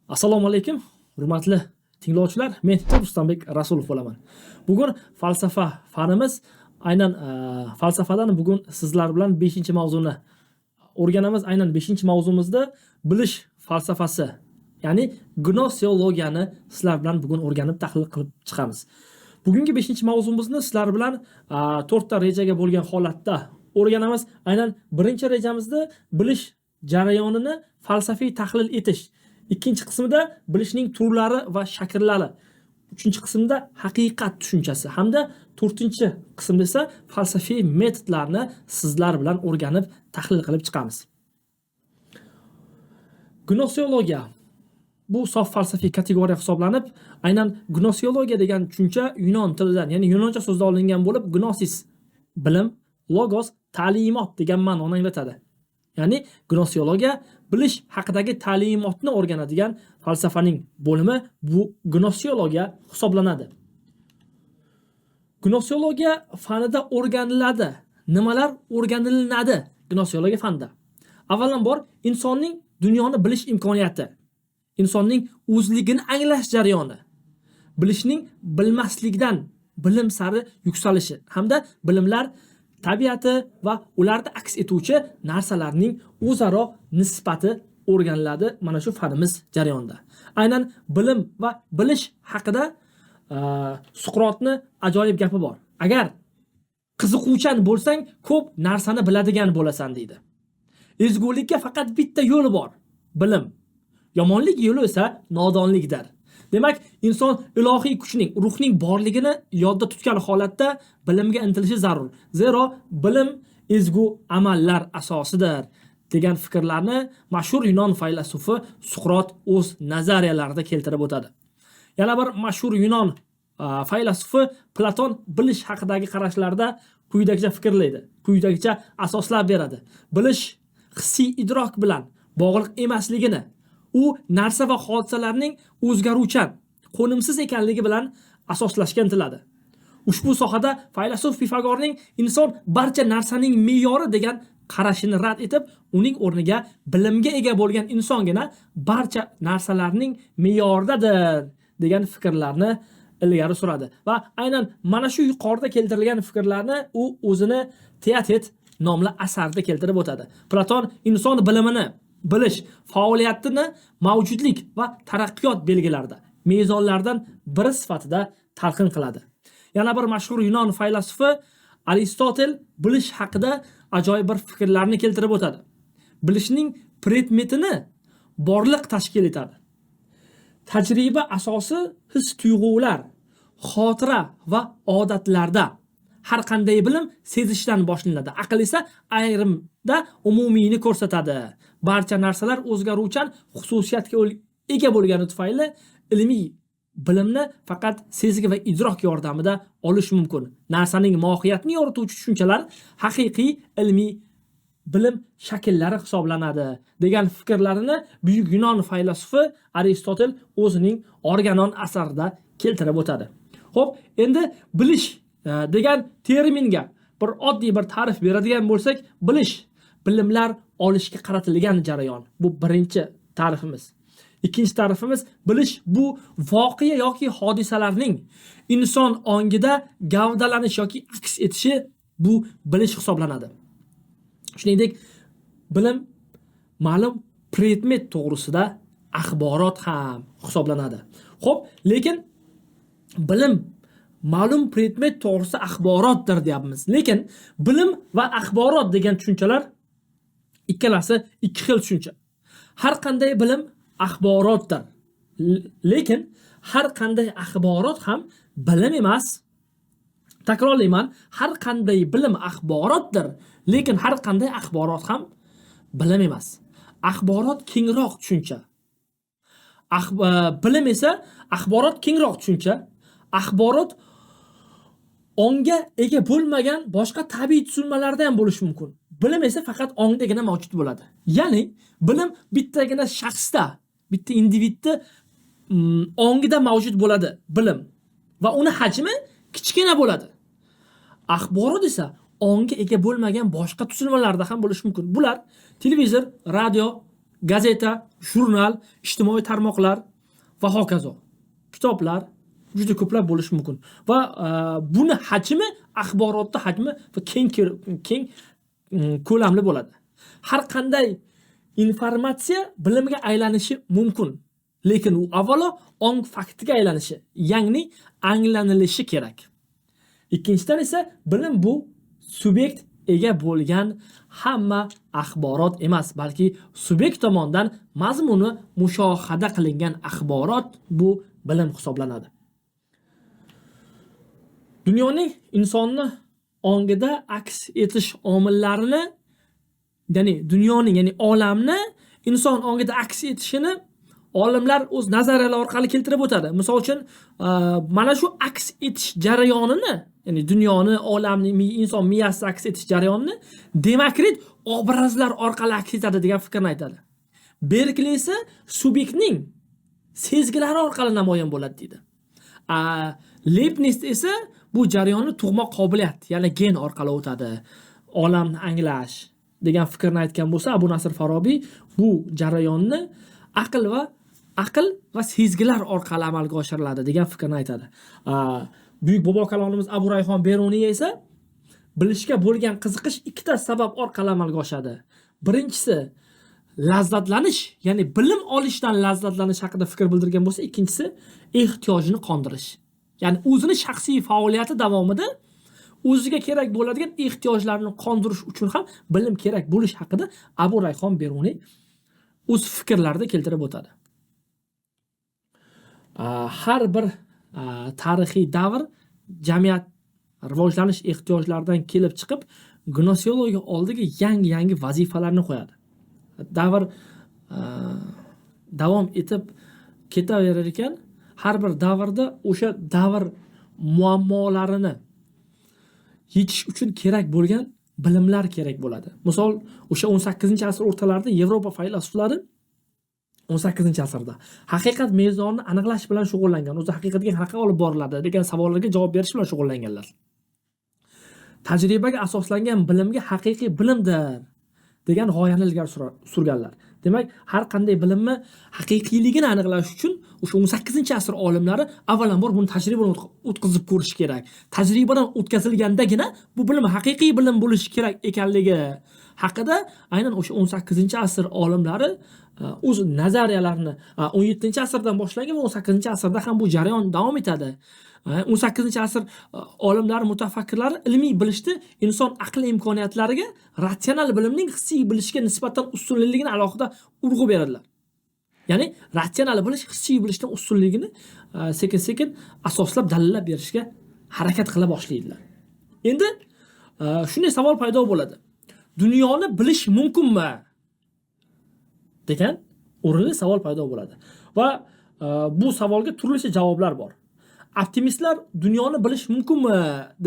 Assalomu alaykum, hurmatli tinglovchilar. Men Rustambek Rasulov bo'laman. Bugun falsafa fanimiz, aynan falsafadan bugun sizlar bilan 5-mavzuni o'rganamiz. Aynan 5-mavzumizda bilish falsafasi, ya'ni gnoseologiyani sizlar bilan bugun o'rganib, tahlil qilib chiqamiz. Bugungi 5-mavzumizni sizlar bilan 4 ta rejaga bo'lgan holatda o'rganamiz. Aynan birinchi rejamizda bilish jarayonini falsafiy tahlil etish. Ikkinchi qismida bilishning turlari va shakllari. Uchinchi qismda haqiqat tushunchasi hamda to'rtinchi qismda esa falsafiy metodlarni sizlar bilan o'rganib, tahlil qilib chiqamiz. Gnoseologiya bu sof falsafiy kategoriya hisoblanib, aynan gnoseologiya degan tushuncha yunon tilidan, ya'ni yunoncha so'zdan olingan bo'lib, gnosis bilim, logos ta'limot degan ma'noni anglatadi. Ya'ni gnoseologiya bilish haqidagi ta'limotni o'rganadigan falsafaning bo'limi bu gnoseologiya hisoblanadi. Gnoseologiya fanida o'rganiladi. Nimalar o'rganilinadi gnoseologiya fanida? Avvalambor insonning dunyoni bilish imkoniyati, insonning o'zligini anglash jarayoni, bilishning bilmaslikdan bilim sari yuksalishi hamda bilimlar tabiati va ularda aks etuvchi narsalarning o'zaro nisbati o'rganiladi mana shu fanimiz jarayonida. Aynan bilim va bilish haqida Suqrotni ajoyib gapi bor. Agar qiziquvchan bo'lsang, ko'p narsani biladigan bo'lasan deydi. Ezgulikka faqat bitta yo'li bor, bilim. Yomonlik yo'li esa nodonlikdir. Demak, inson ilohiy kuchning, ruhning borligini yodda tutgan holatda bilimga intilishi zarur. Zero bilim ezgu amallar asosidir degan fikrlarni mashhur yunon faylasufi Suqrot o'z nazariyalarida keltirib o'tadi. Yana bir mashhur yunon faylasufi Platon bilish haqidagi qarashlarda quyidagicha fikrlaydi, quyidagicha asoslar beradi. Bilish hissiy idrok bilan bog'liq emasligini, u narsa va hodisalarning o'zgaruvchan, qo'nimsiz ekanligi bilan asoslashga intiladi. Ushbu sohada faylasuf Pifagorning inson barcha narsaning me'yori degan qarashini rad etib, uning o'rniga bilimga ega bo'lgan insongina barcha narsalarning me'yoridadir degan fikrlarni ilgari suradi. Va aynan mana shu yuqorida keltirilgan fikrlarni u o'zini Teatet nomli asarida keltirib o'tadi. Platon inson bilimini bilish faoliyatini mavjudlik va taraqqiyot belgilarida mezonlardan biri sifatida talqin qiladi. Yana bir mashhur yunon faylasufi Aristotel bilish haqida ajoyib bir fikrlarni keltirib o'tadi. Bilishning predmetini borliq tashkil etadi. Tajriba asosi his tuyg'ular, xotira va odatlarda. Har qanday bilim sezishdan boshlanadi. Aql esa ayrimda umumiyni ko'rsatadi. Barcha narsalar o'zgaruvchan xususiyatga ega bo'lgani tufayli ilmiy bilimni faqat sezgi va idrok yordamida olish mumkin. Narsaning mohiyatini yorituvchi tushunchalar haqiqiy ilmiy bilim shakllari hisoblanadi degan fikrlarini buyuk yunon faylasufi Aristotel o'zining Organon asarida keltirib o'tadi. Xo'p, endi bilish degan terminga bir oddiy bir ta'rif beradigan bo'lsak, bilish bilimlar olishga qaratilgan jarayon. Bu birinchi ta'rifimiz. Ikkinchi ta'rifimiz, bilish bu voqea yoki hodisalarning inson ongida gavdalanish yoki aks etishi, bu bilish hisoblanadi. Shuningdek, bilim ma'lum predmet to'g'risida axborot ham hisoblanadi. Xo'p, lekin bilim ma'lum predmet to'g'risida axborotdir deyapmiz. Lekin bilim va axborot degan tushunchalar ikkalasi ikki xil tushuncha. Har qanday bilim axborotdir. Lekin har qanday axborot ham bilim emas. Takrorlayman, har qanday bilim axborotdir, lekin har qanday axborot ham bilim emas. Axborot kengroq tushuncha. Bilim esa axborot kengroq tushuncha. Axborot ongga ega bo'lmagan boshqa tabiiy tuzilmalarda ham bo'lishi mumkin. Bilim esa faqat ongdagina mavjud bo'ladi. Ya'ni bilim bittagina shaxsda, bitta individda ongida mavjud bo'ladi bilim va uni hajmi kichkina bo'ladi. Axborot esa ongga ega bo'lmagan boshqa tuzilmalarda ham bo'lishi mumkin. Bular televizor, radio, Gazeta, jurnal, ijtimoiy tarmoqlar va hokazo. Kitoblar juda ko'plab bo'lishi mumkin. Va buni hajmi, axborotning hajmi va keng ko'lamli bo'ladi. Har qanday informatsiya bilimga aylanishi mumkin. Lekin u avvalo ong faktiga aylanishi, ya'ni anglanilishi kerak. Ikkinchidan esa bilim bu subyekt ega bo'lgan hamma axborot emas, balki subyekt tomonidan mazmuni mushohada qilingan axborot bu bilim hisoblanadi. Dunyoning insonni ongida aks etish omillarini, ya'ni dunyoning, ya'ni olamni inson ongida aks etishini olimlar o'z nazariyalari orqali keltirib o'tadi. Misol uchun, mana shu aks etish jarayonini, ya'ni dunyoni, olamni, inson miyasida aks etish jarayonini Demokrit obrazlar orqali aks etadi degan fikrni aytadi. Berkli esa subyektning sezgilari orqali namoyon bo'ladi deydi. Leibniz esa bu jarayonni tug'ma qobiliyat, ya'ni gen orqali o'tadi, olamni anglash degan fikrni aytgan bo'lsa, Abu Nasr Farobiy bu jarayonni aql va sezgilar orqali amalga oshiriladi degan fikrni aytadi. Buyuk bobo kalonimiz Abu Rayhon Beruniy esa bilishga bo'lgan qiziqish ikkita sabab orqali amalga oshadi. Birinchisi lazzatlanish, ya'ni bilim olishdan lazzatlanish haqida fikr bildirgan bo'lsa, ikkinchisi ehtiyojini qondirish. Ya'ni o'zini shaxsiy faoliyati davomida o'ziga kerak bo'ladigan ehtiyojlarni qondirish uchun ham bilim kerak bo'lish haqida Abu Rayhon Beruniy o'z fikrlarida keltirib o'tadi. Har bir tarixiy davr jamiyat rivojlanish ehtiyojlaridan kelib chiqib, gnoseologiya oldiga yangi-yangi vazifalarni qo'yadi. Davr davom etib ketaverar ekan, har bir davrda o'sha davr muammolarini yechish uchun kerak bo'lgan bilimlar kerak bo'ladi. Misol, o'sha 18-asr o'rtalarida Yevropa faylasuflari 18-asrda haqiqat mezonini aniqlash bilan shug'ullangan, o'zi haqiqatga qanaqa olib boriladi degan savollarga javob berish bilan shug'ullanganlar. Tajribaga asoslangan bilimga haqiqiy bilimdir degan g'oyani ilgari surganlar. Demak, har qanday bilimni haqiqiyligini aniqlash uchun o'sha 18-asr olimlari avvalambor buni tajribadan o'tkazib ko'rish kerak. Tajribadan o'tkazilgandagina bu bilim haqiqiy bilim bo'lishi kerak ekanligi haqida aynan o'sha 18-asr olimlari o'z nazariyalarini 17-asrdan boshlangan va 18-asrda ham bu jarayon davom etadi. 18-asr olimlari, mutafakkirlari ilmiy bilishni inson aqli imkoniyatlariga ratsional bilimning hissiy bilishga nisbatan ustunligini alohida urg'u beradilar. Ya'ni ratsional bilish hissiy bilishdan ustunligini sekin-sekin asoslab dalillab berishga harakat qila boshlaydilar. Endi shunday savol paydo bo'ladi. Dunyoni bilish mumkinmi degan o'rinli savol paydo bo'ladi. Va bu savolga turlicha javoblar bor. Optimistlar dunyoni bilish mumkinmi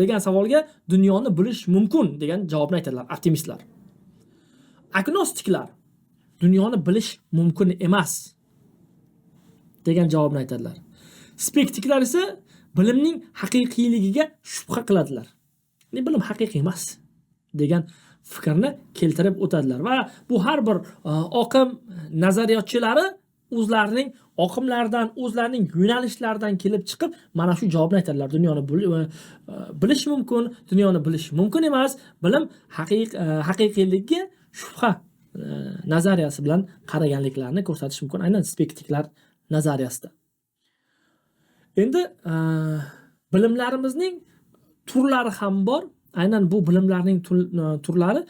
degan savolga dunyoni bilish mumkin degan javobni aytadilar optimistlar. Agnostiklar dunyoni bilish mumkin emas degan javobni aytadilar. Skeptiklar esa bilimning haqiqiyligiga shubha qiladilar. Bilim haqiqiy emas degan fikrni keltirib o'tadilar va bu har bir oqim nazariyotchilari o'zlarining oqimlaridan, o'zlarining yo'nalishlaridan kelib chiqib mana shu javobni aytadilar. Dunyoni bilish mumkin, dunyoni bilish mumkin emas, bilim haqiqiyligiga shubha nazariyasi bilan qaraganliklarini ko'rsatish mumkin aynan skeptiklar nazariyasida. Endi bilimlarimizning turlari ham bor. Aynan bu bilimlarning turlari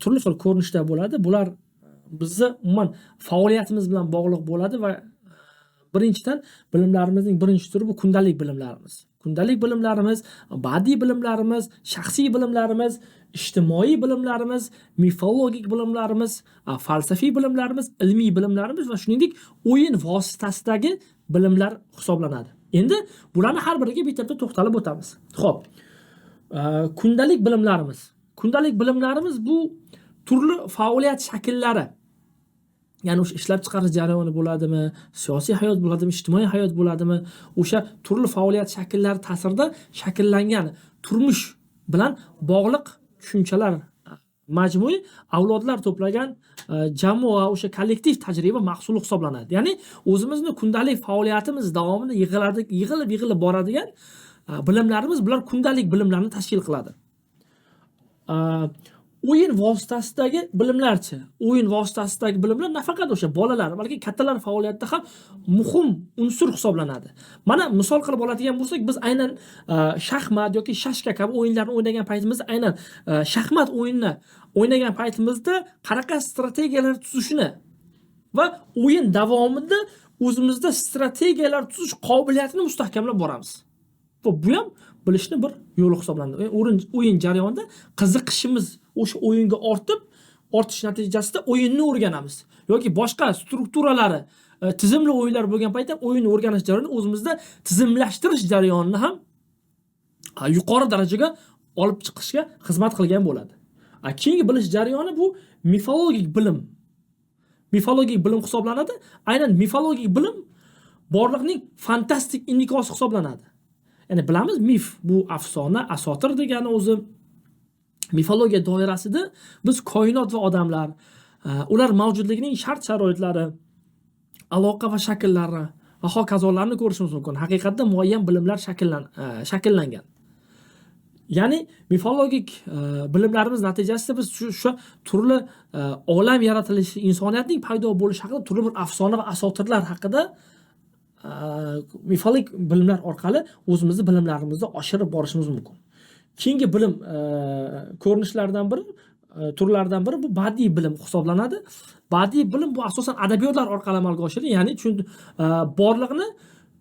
turli xil ko'rinishda bo'ladi. Bular bizni umuman faoliyatimiz bilan bog'liq bo'ladi va birinchidan bilimlarimizning birinchi turi bu kundalik bilimlarimiz. Kundalik bilimlarimiz, badiiy bilimlarimiz, shaxsiy bilimlarimiz, ijtimoiy bilimlarimiz, mifologik bilimlarimiz, falsafiy bilimlarimiz, ilmiy bilimlarimiz va shuningdek o'yin vositasidagi bilimlar hisoblanadi. Endi bularni har biriga bitta-bitta to'xtalib o'tamiz. Xo'p. Kundalik bilimlarimiz. Kundalik bilimlarimiz bu turli faoliyat shakllari. Ya'ni o'sha ishlab chiqarish jarayoni bo'ladimi, siyosiy hayot bo'ladimi, ijtimoiy hayot bo'ladimi, o'sha turli faoliyat shakllari ta'sirida shakllangan turmush bilan bog'liq tushunchalar, Majmuiy avlodlar to'plagan jamoa, o'sha kollektiv tajriba mahsuli hisoblanadi. Ya'ni o'zimizni kundalik faoliyatimiz davomida yig'ilib boradigan bilimlarimiz, bular kundalik bilimlarni tashkil qiladi. O'yin vositasidagi bilimlarchi? O'yin vositasidagi bilimlar nafaqat o'sha bolalar, balki kattalar faoliyatida ham muhim unsur hisoblanadi. Mana misol qilib oladigan bo'lsak, biz aynan shaxmat yoki shashka kabi o'yinlarni o'ynagan paytimizda, aynan shaxmat o'yinini o'ynagan paytimizda qanaqa strategiyalar tuzishni va o'yin davomida o'zimizda strategiyalar tuzish qobiliyatini mustahkamlab boramiz. Va bu ham bilishni bir yo'li hisoblanadi. O'yin jarayonida qiziqishimiz o'sha o'yinga ortish natijasida o'yinni o'rganamiz yoki boshqa strukturalari, tizimli o'yinlar bo'lgan paytda o'yinni o'rganish jarayonida o'zimizda tizimlashtirish jarayonini ham yuqori darajaga olib chiqishga xizmat qilgan bo'ladi. Keyingi bilish jarayoni bu mifologik bilim. Mifologik bilim hisoblanadi. Aynan mifologik bilim borliqning fantastik inikosi hisoblanadi. Ya'ni bilamiz, mif bu afsona, asotir degani o'zi. Mifologiya doirasida biz koinot va odamlar, ular mavjudligining shart-sharoitlari, aloqa va shakllari va hokazolarni ko'rishimiz mumkin. Haqiqatda muayyan bilimlar shakllangan. Ya'ni mifologik bilimlarimiz natijasida biz shu turli olam yaratilishi, insoniyatning paydo bo'lishi haqida turli bir afsona va asotirlar haqida mifologik bilimlar orqali o'zimizni bilimlarimizni oshirib borishimiz mumkin. Keyingi bilim ko'rinishlaridan biri, turlaridan biri bu badiiy bilim hisoblanadi. Badiiy bilim bu asosan adabiyotlar orqali amalga oshiriladi. Ya'ni borliqni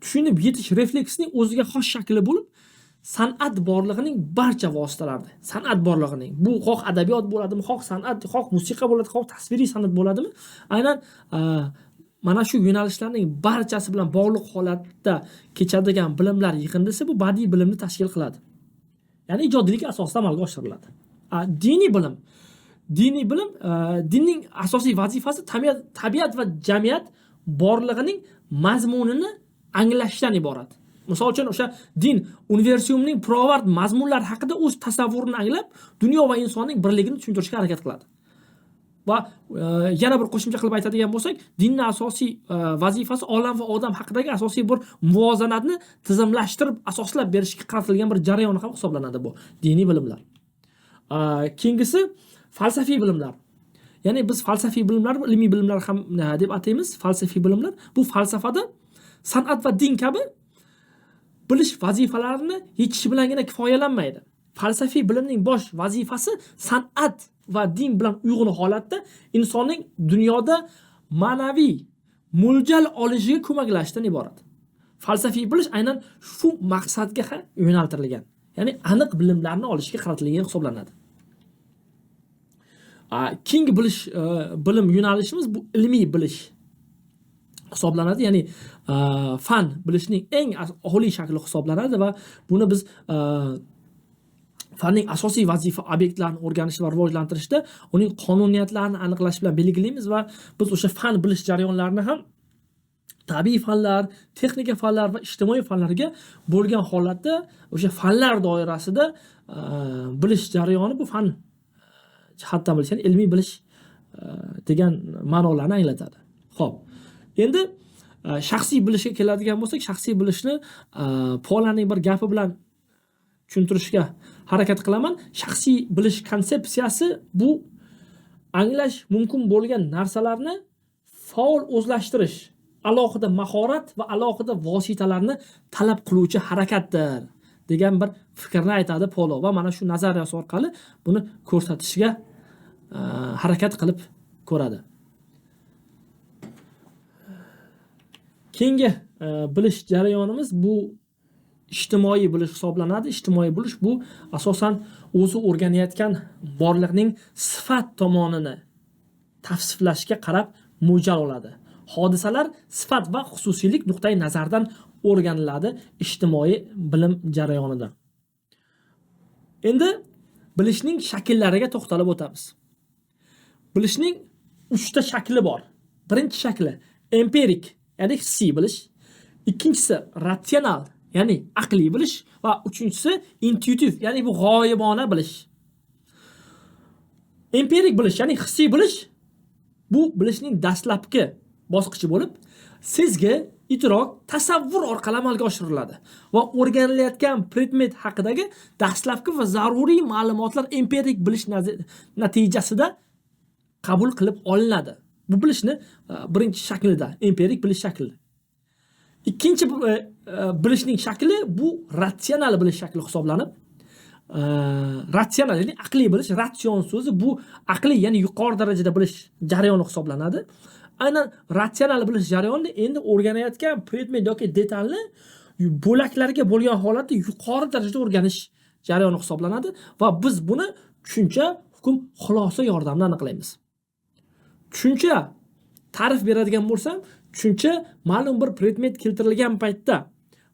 tushunib yetish refleksining o'ziga xos shakli bo'lib, san'at borlig'ining barcha vositalarida, san'at borlig'ining, bu xoh adabiyot bo'ladimi, xoh san'at, xoh musiqa bo'ladi, xoh tasviriy san'at bo'ladimi, aynan mana shu yo'nalishlarning barchasi bilan bog'liq holatda kechadigan bilimlar yig'indisi bu badiiy bilimni tashkil qiladi. Ya'ni ijodiylik asosida amalga oshiriladi. Diniy bilim. Diniy bilim, dinning asosiy vazifasi tabiat va jamiyat borlig'ining mazmunini anglashdan iborat. Misol uchun, o'sha din universumning pirovard mazmunlari haqida o'z tasavvurini anglab, dunyo va insonning birligini tushuntirishga harakat qiladi. Va yana bir qo'shimcha qilib aytadigan bo'lsak, dinning asosiy vazifasi olam va odam haqidagi asosiy bir muvozanatni tizimlashtirib, asoslab berishga qaratilgan bir jarayon ham hisoblanadi bu diniy bilimlar. Keyingisi falsafiy bilimlar. Ya'ni biz falsafiy bilimlar, ilmiy bilimlar ham deb ataymiz. Falsafiy bilimlar bu falsafada san'at va din kabi bilish vazifalarini yechish bilangina kifoyalanmaydi. Falsafiy bilimning bosh vazifasi san'at va din bilan uyg'un holatda insonning dunyoda ma'naviy mo'ljal olishiga ko'maklashishdan iborat. Falsafiy bilish aynan shu maqsadga ham yo'naltirilgan. Ya'ni aniq bilimlarni olishga qaratilgan hisoblanadi. Keyingi bilim yo'nalishimiz bu ilmiy bilish hisoblanadi. Ya'ni fan bilishning eng oliy shakli hisoblanadi va buni biz fanning asosiy vazifa obyektlarini o'rganish va rivojlantirishda uning qonuniyatlarini aniqlash bilan belgilaymiz va biz o'sha fan bilish jarayonlarini ham tabiiy fanlar, texnika fanlar va ijtimoiy fanlarga bo'lgan holatda o'sha fanlar doirasida bilish jarayoni bu fan jihatdan bilish, ya'ni ilmiy bilish degan ma'nolarni anglatadi. Xo'p, endi shaxsiy bilishga keladigan bo'lsak, shaxsiy bilishni Polaning bir gapi bilan tushuntirishga harakat qilaman. Shaxsiy bilish konsepsiyasi bu anglash mumkin bo'lgan narsalarni faol o'zlashtirish, alohida mahorat va alohida vositalarni talab qiluvchi harakatdir degan bir fikrni aytadi Polo va mana shu nazariyasi orqali buni ko'rsatishga harakat qilib ko'radi. Keyingi bilish jarayonimiz bu ijtimoiy bilish hisoblanadi. Ijtimoiy bilish bu asosan o'zi o'rganayotgan borliqning sifat tomonini tavsiflashga qarab mo'ljal oladi. Hodisalar sifat va xususiylik nuqtai nazaridan o'rganiladi ijtimoiy bilim jarayonida. Endi bilishning shakllariga to'xtalib o'tamiz. Bilishning 3 ta shakli bor. Birinchi shakli empirik, ya'ni hissiy bilish. Ikkinchisi ratsional, ya'ni aqliy bilish va uchinchisi intuitiv, ya'ni bu g'oyibona bilish. Empirik bilish, ya'ni hissiy bilish, bu bilishning dastlabki bosqichi bo'lib, sezgi, idrok, tasavvur orqali amalga oshiriladi va o'rganilayotgan predmet haqidagi dastlabki va zaruriy ma'lumotlar empirik bilish natijasida qabul qilib olinadi. Bu bilishni birinchi shaklida, empirik bilish shaklida. Ikkinchi bilishning shakli bu ratsional bilish shakli hisoblanib, ratsional, ya'ni aqliy bilish, ratsion so'zi bu aqliy, ya'ni yuqori darajada bilish jarayoni hisoblanadi. Aynan ratsional bilish jarayonida endi o'rganayotgan predmet yoki detalni bo'laklarga bo'lgan holatda yuqori darajada o'rganish jarayoni hisoblanadi va biz buni tushuncha, hukm, xulosa yordamida aniqlaymiz. Tushuncha ta'rif beradigan bo'lsam, tushuncha ma'lum bir predmet keltirilgan paytda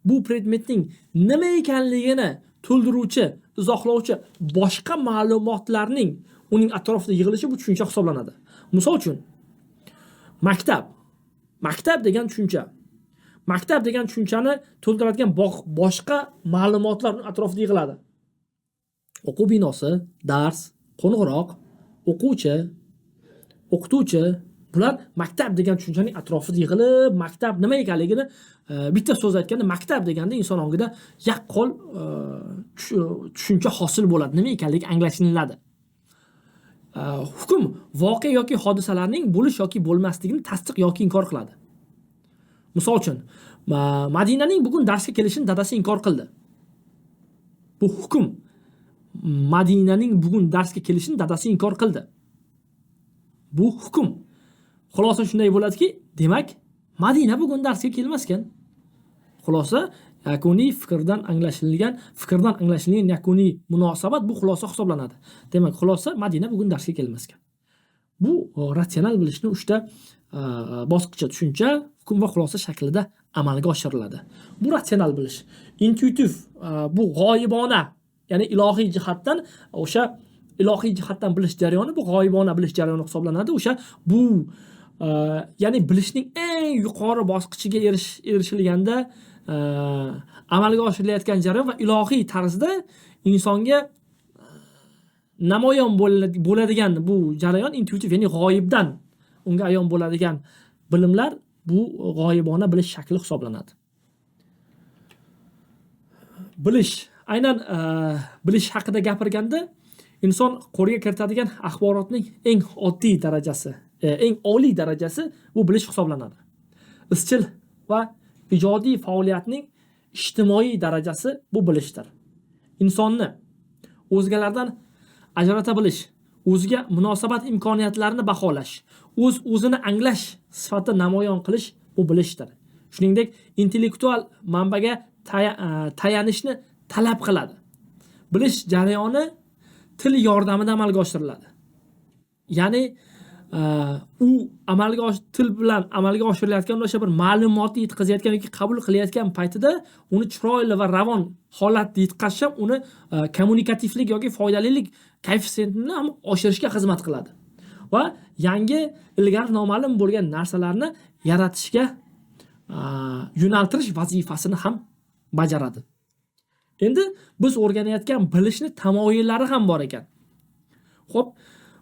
bu predmetning nima ekanligini to'ldiruvchi, izohlovchi boshqa ma'lumotlarning uning atrofida yig'ilishi bu tushuncha hisoblanadi. Misol uchun, maktab. Maktab degan tushuncha. Maktab degan tushunchani to'ldiradigan boshqa ma'lumotlar uning atrofida yig'iladi. O'quv binosi, dars, qo'ng'iroq, o'quvchi, o'qituvchi, bular maktab degan tushunchaning atrofida yig'ilib, maktab nima ekanligini bitta so'z aytganda maktab deganda inson ongida yaqqol tushuncha hosil bo'ladi, nima ekanligi anglashiladi. Hukm voqea yoki hodisalarning bo'lish yoki bo'lmasligini tasdiq yoki inkor qiladi. Misol uchun, Madinaning bugun darsga kelishini dadasi inkor qildi. Bu hukm. Madinaning bugun darsga kelishini dadasi inkor qildi. Bu hukm. Xulosa shunday bo'ladiki, demak, Madina bugun darsga kelmaskan. Xulosa yakuniy fikrdan anglashilgan, fikrdan anglashilgan yakuniy munosabat bu xulosa hisoblanadi. Demak, xulosa Madina bugun darsga kelmaskan. Bu ratsional bilishni uchta bosqichi tushuncha, hukm va xulosa shaklida amalga oshiriladi. Bu ratsional bilish. Intuitiv, bu g'oyibona, ya'ni ilohiy jihatdan o'sha ilohiy jihatdan bilish jarayoni bu g'oyibona bilish jarayoni hisoblanadi. O'sha bu ya'ni bilishning eng yuqori bosqichiga erishilganda amalga oshirilayotgan jarayon va ilohiy tarzda insonga namoyon bo'ladigan bu jarayon intuitiv, ya'ni g'oyibdan unga ayon bo'ladigan bilimlar bu g'oyibona bilish shakli hisoblanadi. Bilish, aynan bilish haqida gapirganda inson qo'lga kiritadigan axborotning eng oddiy darajasi, eng oliy darajasi bu bilish hisoblanadi. Izchil va ijodiy faoliyatning ijtimoiy darajasi bu bilishdir. Insonni o'zgalardan ajrata bilish, o'ziga munosabat imkoniyatlarini baholash, o'z-o'zini anglash sifatida namoyon qilish bu bilishdir. Shuningdek, intellektual manbaga tayanishni talab qiladi. Bilish jarayoni til yordamida amalga oshiriladi. Ya'ni u til bilan amalga oshirilayotgan o'sha bir ma'lumotni yetkazayotgan yoki qabul qilayotgan paytida uni chiroyli va ravon holatda yetkazish ham uni kommunikativlik yoki foydalilik koeffitsiyentini ham oshirishga xizmat qiladi. Va yangi, ilgari noma'lum bo'lgan narsalarni yaratishga yo'naltirish vazifasini ham bajaradi. Endi biz o'rganayotgan bilishni tamoyillari ham bor ekan. Xo'p,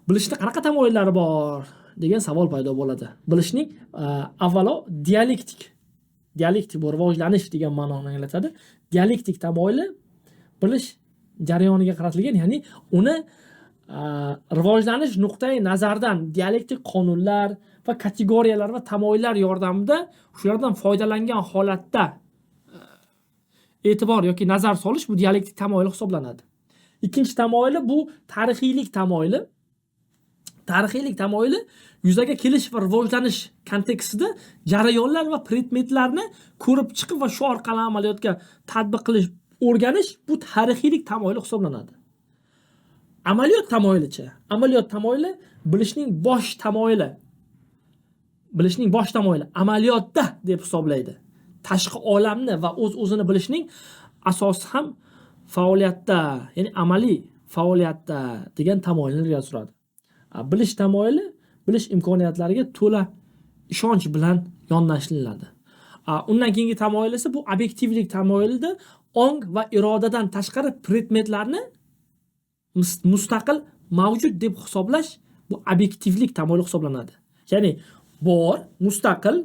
bilishni qanaqa tamoyillari bor degan savol paydo bo'ladi. Bilishning avvalo dialektik. Dialektik bu rivojlanish degan ma'noni anglatadi. Dialektik tamoyili bilish jarayoniga qaratilgan, ya'ni uni rivojlanish nuqtai nazaridan dialektik qonunlar va kategoriyalar va tamoyillar yordamida shulardan foydalangan holatda e'tibor yoki nazar solish bu dialektik tamoyil hisoblanadi. Ikkinchi tamoyili bu tarixiylik tamoyili. Tarixiylik tamoyili yuzaga kelish va rivojlanish kontekstida jarayonlar va predmetlarni ko'rib chiqib va shu orqali amaliyotga tatbiq qilish, o'rganish bu tarixiylik tamoyili hisoblanadi. Amaliyot tamoyilichi? Amaliyot tamoyili bilishning bosh tamoyili. Bilishning bosh tamoyili amaliyotda deb hisoblaydi. Tashqi olamni va o'z-o'zini bilishning asosi ham faoliyatda, ya'ni amaliy faoliyatda degan tamoyilni ilgari suradi. Bilish tamoyili bilish imkoniyatlariga to'la ishonch bilan yondashiladi. Undan keyingi tamoyil esa bu obyektivlik tamoyilida ong va irodadan tashqari predmetlarni mustaqil mavjud deb hisoblash bu obyektivlik tamoyili hisoblanadi. Ya'ni bor, mustaqil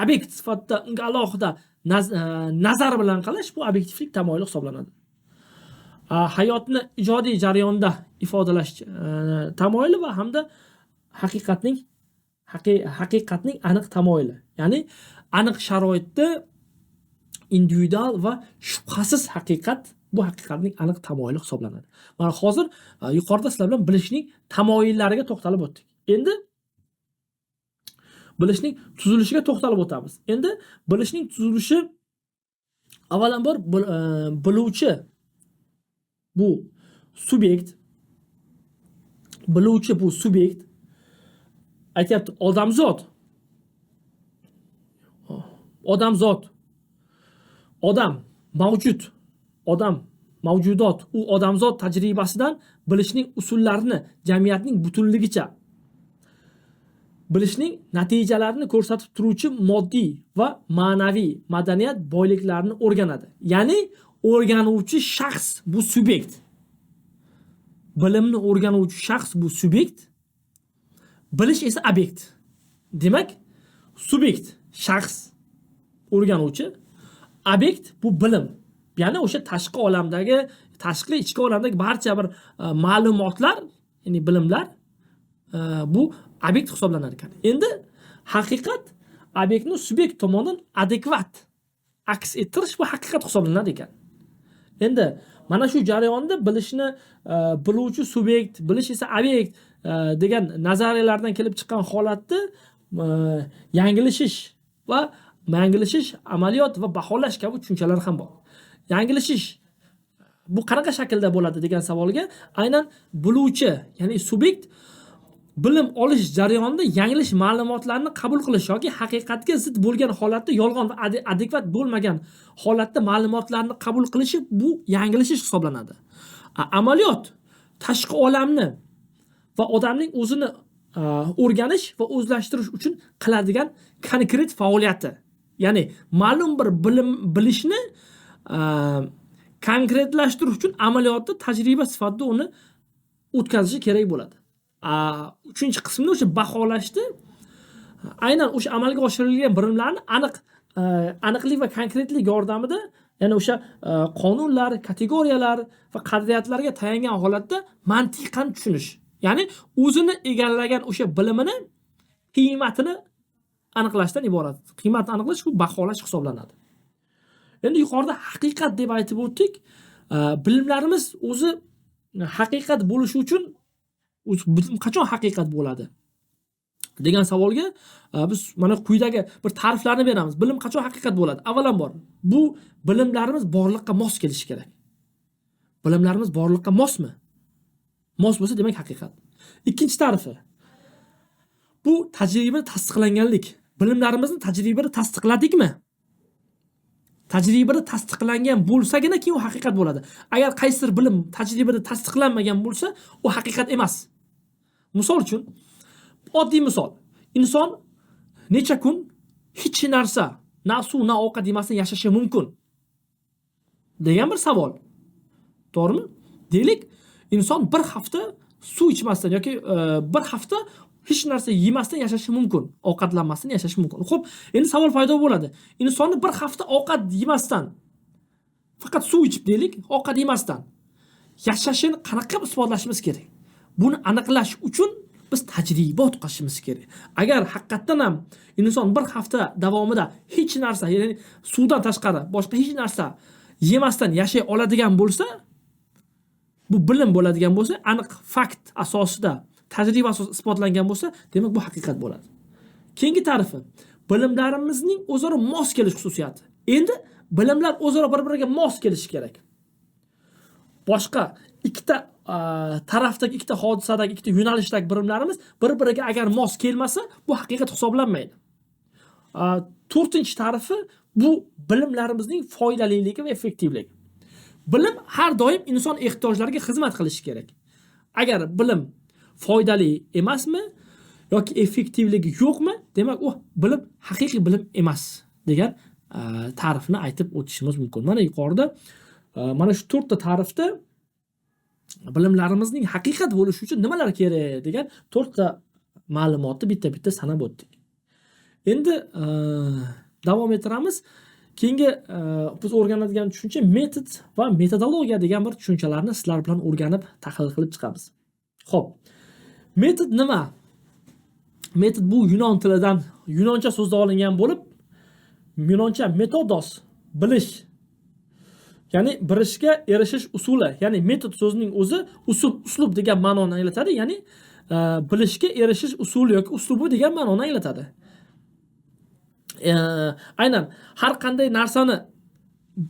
obyekt sifatida unga alohida nazar bilan qarash bu obyektivlik tamoyili hisoblanadi. Hayotni ijodiy jarayonda ifodalash tamoyili va hamda haqiqatning aniq tamoyili. Ya'ni aniq sharoitda individual va shubhasiz haqiqat bu haqiqatning aniq tamoyili hisoblanadi. Mana hozir yuqorida sizlar bilan bilishning tamoyillariga to'xtalib o'tdik. Endi bilishning tuzilishiga to'xtalib o'tamiz. Endi bilishning tuzilishi avvalambor biluvchi bu subyekt, biluvchi bu subyekt aytyapti odamzod. Odamzod. Odam mavjud. Odam mavjudot. U odamzod tajribasidan bilishning usullarini jamiyatning butunligicha bilishning natijalarini ko'rsatib turuvchi moddiy va ma'naviy madaniyat boyliklarini o'rganadi. Ya'ni o'rganuvchi shaxs bu subyekt. Bilimni o'rganuvchi shaxs bu subyekt. Bilish esa obyekt. Demak, subyekt shaxs o'rganuvchi, obyekt bu bilim. Ya'ni o'sha tashqi olamdagi, tashqi ichki olamdagi barcha bir ma'lumotlar, ya'ni bilimlar bu obyekt hisoblanar ekan. Endi haqiqat obyektni subyekt tomonidan adekvat aks ettirish bu haqiqat hisoblanar ekan. Endi mana shu jarayonda bilishni biluvchi subyekt, bilish esa obyekt degan nazariyalardan kelib chiqqan holatda yangilishish va yangilishish, amaliyot va baholash kabi tushunchalar ham bor. Yangilishish bu qanaqa shaklda bo'ladi degan savolga aynan biluvchi, ya'ni subyekt bilim olish jarayonida yanglish ma'lumotlarni qabul qilish yoki haqiqatga zid bo'lgan holatda yolg'on va adekvat bo'lmagan holatda ma'lumotlarni qabul qilishi bu yanglishish hisoblanadi. Amaliyot tashqi olamni va odamning o'zini o'rganish va o'zlashtirish uchun qiladigan konkret faoliyati. Ya'ni ma'lum bir bilim bilishni konkretlashtirish uchun amaliyotda tajriba sifatida uni o'tkazishi kerak bo'ladi. Uchinchi qismini o'sha baholashni aynan o'sha amalga oshirilgan bilimlarni aniq aniqlik va konkretlik yordamida, ya'ni o'sha qonunlar, kategoriyalar va qadriyatlarga tayangan holatda mantiqan tushunish. Ya'ni o'zini egallagan o'sha bilimini qiymatini aniqlashdan iborat. Qiymatni aniqlash bu baholash hisoblanadi. Endi yuqorida haqiqat deb aytib o'tdik. Bilimlarimiz o'zi haqiqat bo'lishi uchun bilim qachon haqiqat bo'ladi degan savolga biz mana quyidagi bir ta'riflarni beramiz. Bilim qachon haqiqat bo'ladi? Avvalambor, bu bilimlarimiz borliqqa mos kelishi kerak. Bilimlarimiz borliqqa mosmi? Mos bo'lsa, demak haqiqat. Ikkinchi ta'rifi. Bu tajribada tasdiqlanganlik. Bilimlarimizni tajribada tasdiqladikmi? Tajribada tasdiqlangan bo'lsagina keyin u haqiqat bo'ladi. Agar qaysidir bilim tajribada tasdiqlanmagan bo'lsa, u haqiqat emas. Misol uchun, oddiy misol. Inson necha kun hech narsa, na suv, na ovqat yemasdan yashashi mumkin degan bir savol. To'g'rimi? Deylik, inson bir hafta suv ichmasdan yoki bir hafta hech narsa yemasdan yashashi mumkin, ovqatlanmasdan yashashi mumkin. Xo'p, endi savol paydo bo'ladi. Insonni bir hafta ovqat yemasdan, faqat suv ichib deylik, ovqat yemasdan yashashini qanaqa qilib isbotlashimiz kerak? Buni aniqlash uchun biz tajriba o'tkazishimiz kerak. Agar haqiqatdan ham inson bir hafta davomida hech narsa, ya'ni suvdan tashqari boshqa hech narsa yemasdan yashay oladigan bo'lsa, bu bilim bo'ladigan bo'lsa, aniq fakt asosida, tajriba asosida isbotlangan bo'lsa, demak bu haqiqat bo'ladi. Keyingi ta'rifi, bilimlarimizning o'zaro mos kelish xususiyati. Endi bilimlar o'zaro bir-biriga mos kelishi kerak. Boshqa ikkita tarafdagi, ikkita hodisadagi, ikkita yo'nalishdagi bilimlarimiz bir-biriga agar mos kelmasa, bu haqiqat hisoblanmaydi. To'rtinchi ta'rifi bu bilimlarimizning foydaliligi va effektivligi. Bilim har doim inson ehtiyojlariga xizmat qilishi kerak. Agar bilim foydali emasmi yoki effektivligi yo'qmi, demak u bilim haqiqiy bilim emas degan ta'rifni aytib o'tishimiz mumkin. Mana yuqorida mana shu to'rtta ta'rifda Bilimlarimizning haqiqat bo'lishi uchun nimalar kerak degan 4 ta ma'lumotni bitta-bitta sanab o'tdik. Endi davom ettiramiz. Keyingi biz o'rganadigan tushuncha metod va metodologiya degan bir tushunchalarni sizlar bilan o'rganib, tahlil qilib chiqamiz. Xo'p. Metod nima? Metod bu yunon tilidan, yunoncha so'zdan olingan bo'lib, yunoncha metodos bilish, ya'ni bilishga erishish usuli, ya'ni metod so'zining o'zi usul, uslub degan ma'noni anglatadi, ya'ni bilishga erishish usuli yoki uslubi degan ma'noni anglatadi. Aynan har qanday narsani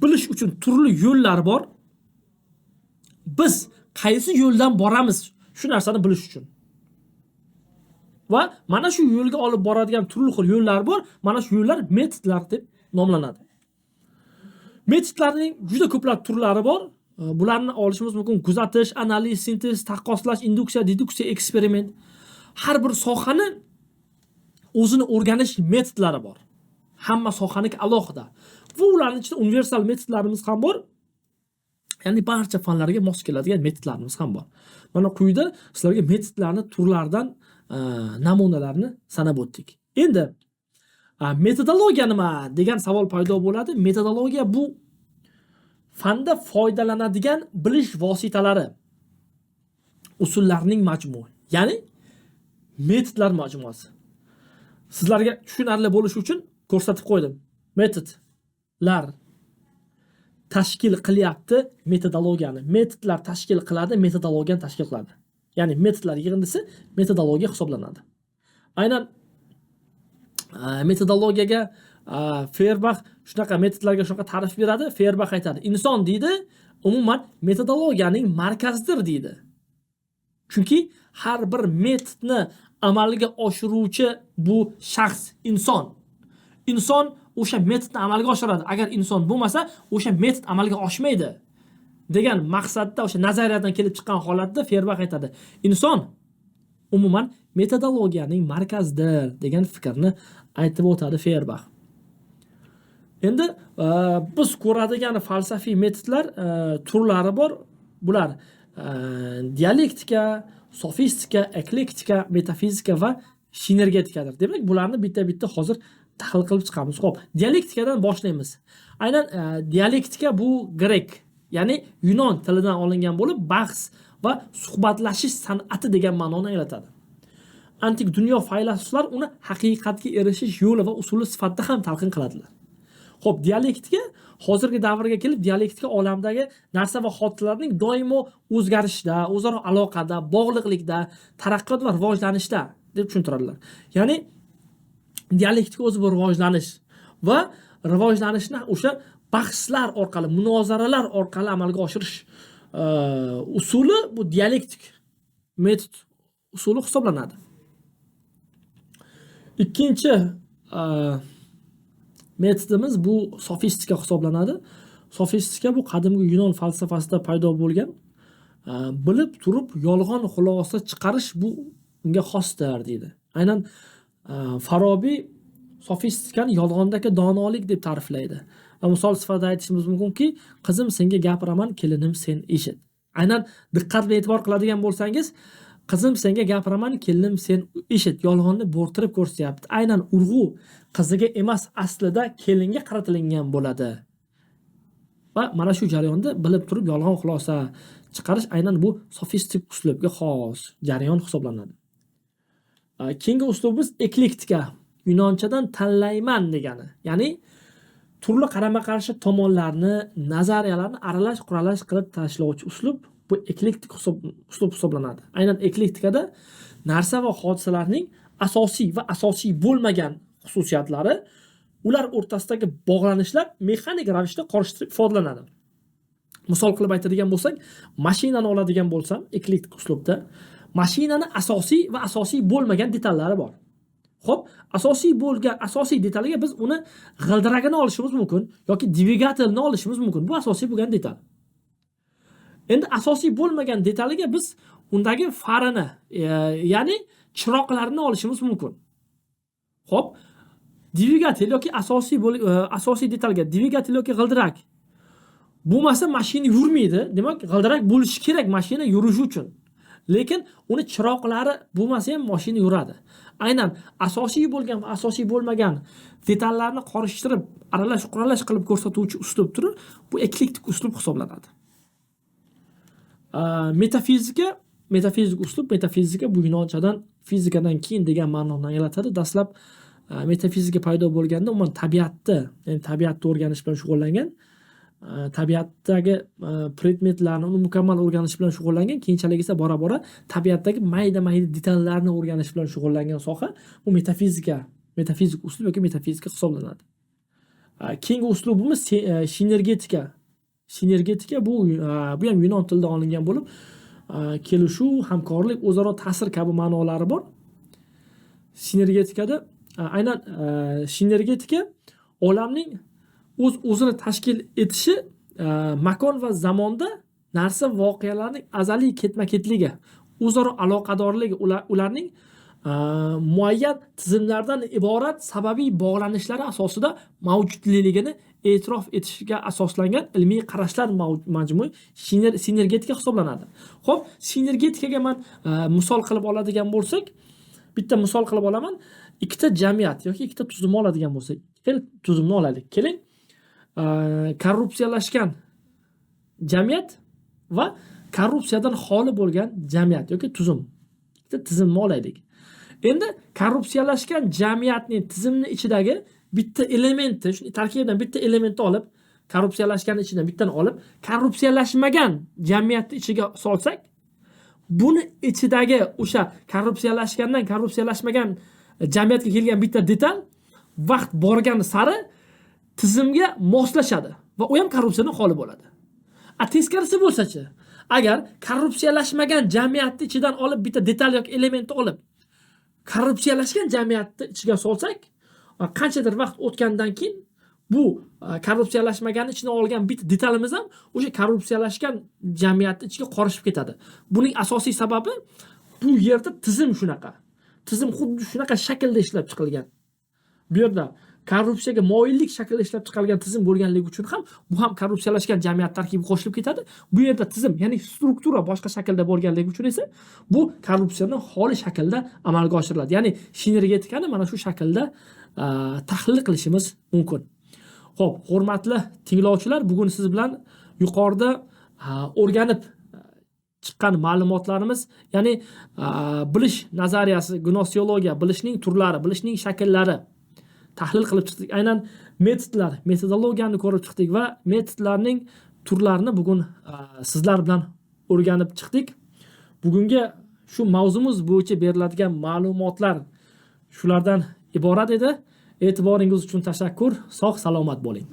bilish uchun turli yo'llar bor. Biz qaysi yo'ldan boramiz shu narsani bilish uchun. Va mana shu yo'lga olib boradigan turli xil yo'llar bor. Mana shu yo'llar metodlar deb nomlanadi. Metodlarning juda ko'plab turlari bor. Bularni olishimiz mumkin: kuzatish, analiz, sintez, taqqoslash, induksiya, deduksiya, eksperiment. Har bir sohani o'zini o'rganish metodlari bor. Hamma sohaniki alohida. Va ularning ichida universal metodlarimiz ham bor. Ya'ni barcha fanlarga mos keladigan metodlarimiz ham bor. Mana quyida sizlarga metodlarni turlaridan namunalarni sanab o'tdik. Endi metodologiya nima degan savol paydo bo'ladi. Metodologiya bu fanda foydalanadigan bilish vositalari, usullarning majmui, ya'ni metodlar majmuasi. Sizlarga tushunarli bo'lishi uchun ko'rsatib qo'ydim. Metodlar tashkil qilyapti metodologiyani. Metodlar tashkil qiladi, metodologiyani tashkil qiladi. Ya'ni metodlar yig'indisi metodologiya hisoblanadi. Aynan metodologiyaga Feuerbach shunaqa metodlarga shunaqa ta'rif beradi. Feuerbach aytadi: inson deydi, umuman metodologiyaning markazidir deydi. Chunki har bir metodni amalga oshiruvchi bu shaxs, inson. Inson o'sha metodni amalga oshiradi. Agar inson bo'lmasa, o'sha metod amalga oshmaydi degan maqsadda, o'sha nazariyadan kelib chiqqan holatda Feuerbach aytadi: inson umuman metodologiyaning markazidir degan fikrni aytib o'tadi Feuerbach. Endi biz ko'radigan falsafiy metodlar turlari bor. Bular dialektika, sofistika, eklektika, metafizika va sinergetikadir. Demak, bularni bitta-bitta hozir tahlil qilib chiqamiz. Xo'p, dialektikadan boshlaymiz. Aynan dialektika bu grek, ya'ni yunon tilidan olingan bo'lib, bahs va suhbatlashish san'ati degan ma'noni anglatadi. Antik dunyo faylasuflar uni haqiqatga erishish yo'li va usuli sifatida ham talqin qiladilar. Xo'p, dialektika hozirgi davrga kelib, dialektika olamdagi narsa va hodisalarning doimo o'zgarishida, o'zaro aloqada, bog'liqlikda, taraqqiyot va rivojlanishda deb tushuntiradilar. Ya'ni dialektika o'zi bir rivojlanish va rivojlanishni o'sha bahslar orqali, munozaralar orqali amalga oshirish usuli bu dialektik metod usuli hisoblanadi. Ikkinchi metodimiz bu sofistika hisoblanadi. Sofistika bu qadimgi Yunon falsafasida paydo bo'lgan, bilib turib yolg'on xulosa chiqarish bu unga xosdir deydi. Aynan Farobiy sofistikani yolg'ondagi donolik deb ta'riflaydi. Va misol sifatida aytishimiz mumkinki, qizim senga gapiraman, kelinim sen eshit. Aynan diqqat bilan e'tibor qiladigan bo'lsangiz, qizim senga gapiraman, kelinim sen eshit, yolg'onni bo'rttirib ko'rsatyapti. Aynan urg'u qiziga emas, aslida kelinga qaratilingan bo'ladi. Va mana shu jarayonda bilib turib yolg'on xulosa chiqarish aynan bu sofistik uslubga xos jarayon hisoblanadi. Keyingi uslubimiz eklektika. Yunonchadan tanlayman degani. Ya'ni turli qarama-qarshi tomonlarni, nazariyalarni aralash quralash qilib tashlovchi uslub bu eklektik uslub hisoblanadi. Aynan eklektikada narsa va hodisalarning asosiy va asosiy bo'lmagan xususiyatlari, ular o'rtasidagi bog'lanishlar mexanik ravishda qorishtirib ifodalanadi. Misol qilib aytadigan bo'lsak, mashinani oladigan bo'lsam, eklektik uslubda mashinani asosiy va asosiy bo'lmagan detallari bor. Xo'p, asosiy bo'lgan asosiy detaliga biz uni g'ildiragini olishimiz mumkin yoki dvigatelni olishimiz mumkin. Bu asosiy bo'lgan detal. Endi asosiy bo'lmagan detaliga biz undagi farini, ya'ni chiroqlarni olishimiz mumkin. Xo'p, dvigatel yoki asosiy detalga dvigatel yoki g'ildirak Bo'lmasa mashina yurmaydi. Demak, g'ildirak bo'lishi kerak mashina yurishi uchun. Lekin uni chiroqlari bo'lmasa ham mashina yuradi. Aynan asosiy bo'lgan va asosiy bo'lmagan detallarni qorishtirib, aralash quralash qilib ko'rsatuvchi uslub turi bu eklektik uslub hisoblanadi. Metafizika, metafizik uslub, metafizika bu yunonchadan fizikadan keyin degan ma'noni anglatadi. Dastlab metafizika paydo bo'lganda umuman tabiatni, ya'ni tabiatni o'rganish bilan shug'ullangan, tabiatdagi predmetlarni uni mukammal o'rganish bilan shug'ullangan, keyinchalik esa bora-bora tabiatdagi mayda-mayda detallarni o'rganish bilan shug'ullangan soha bu metafizika, metafizik uslub yoki metafizika hisoblanadi. Keyingi uslubimiz sinergetika. Sinergetika bu ham yunon tilidan olingan bo'lib, kelishuv, hamkorlik, o'zaro ta'sir kabi ma'nolari bor. Sinergetikada aynan sinergetika olamning o'z o'zini tashkil etishi, makon va zamonda narsa voqealarning azaliy ketma-ketligi, o'zaro aloqadorligi, ularning muayyan tizimlardan iborat sababiy bog'lanishlari asosida mavjudligini e'tirof etishga asoslangan ilmiy qarashlar majmui sinergetika hisoblanadi. Xo'p, sinergetikaga man misol qilib oladigan bo'lsak, bitta misol qilib olaman. Ikkita jamiyat yoki ikkita tuzumni oladigan bo'lsak, ikkita tuzumni olaylik. Keling, korrupsiyalashgan jamiyat va korrupsiyadan xoli bo'lgan jamiyat yoki tuzum. Ikkita tizimni olaylik. Endi korrupsiyalashgan jamiyatning tizimni ichidagi bitta elementi, shuni tarkibidan bitta elementni olib, korrupsiyalashgan ichidan bittani olib, korrupsiyalashmagan jamiyatni ichiga solsak, buni ichidagi o'sha korrupsiyalashgandan korrupsiyalashmagan jamiyatga kelgan bitta detal vaqt borgani sari tizimga moslashadi va u ham korrupsiyadan xoli bo'ladi. A teskarisi bo'lsa-chi, agar korrupsiyalashmagan jamiyatni ichidan olib bitta detal yoki elementni olib korrupsiyalashgan jamiyatni ichiga solsak, qanchadir vaqt o'tgandan keyin bu korrupsiyalashmaganni ichidan olgan bitta detalimiz ham o'sha korrupsiyalashgan jamiyatni ichiga qorishib ketadi. Buning asosiy sababi bu yerda tizim shunaqa. Tizim xuddi shunaqa shaklda ishlab chiqilgan. Bu yerda korrupsiyaga moyillik shaklida ishlab chiqarilgan tizim bo'lganligi uchun ham bu ham korrupsiyalashgan jamiyat tarkibiga qo'shilib ketadi. Bu yerda tizim, ya'ni struktura boshqa shaklda bo'lganligi uchun esa bu korrupsiyadan xoli shaklda amalga oshiriladi. Ya'ni sinergetikani mana shu shaklda tahlil qilishimiz mumkin. Xo'p, hurmatli tinglovchilar, bugun siz bilan yuqorida o'rganib chiqqan ma'lumotlarimiz, ya'ni bilish nazariyasi, gnoseologiya, bilishning turlari, bilishning shakllari tahlil qilib chiqdik. Aynan metodlar, metodologiyani ko'rib chiqdik va metodlarning turlarini bugun sizlar bilan o'rganib chiqdik. Bugungi shu mavzumiz bo'yicha beriladigan ma'lumotlar shulardan iborat edi. E'tiboringiz uchun tashakkur. Sog' salomat bo'ling.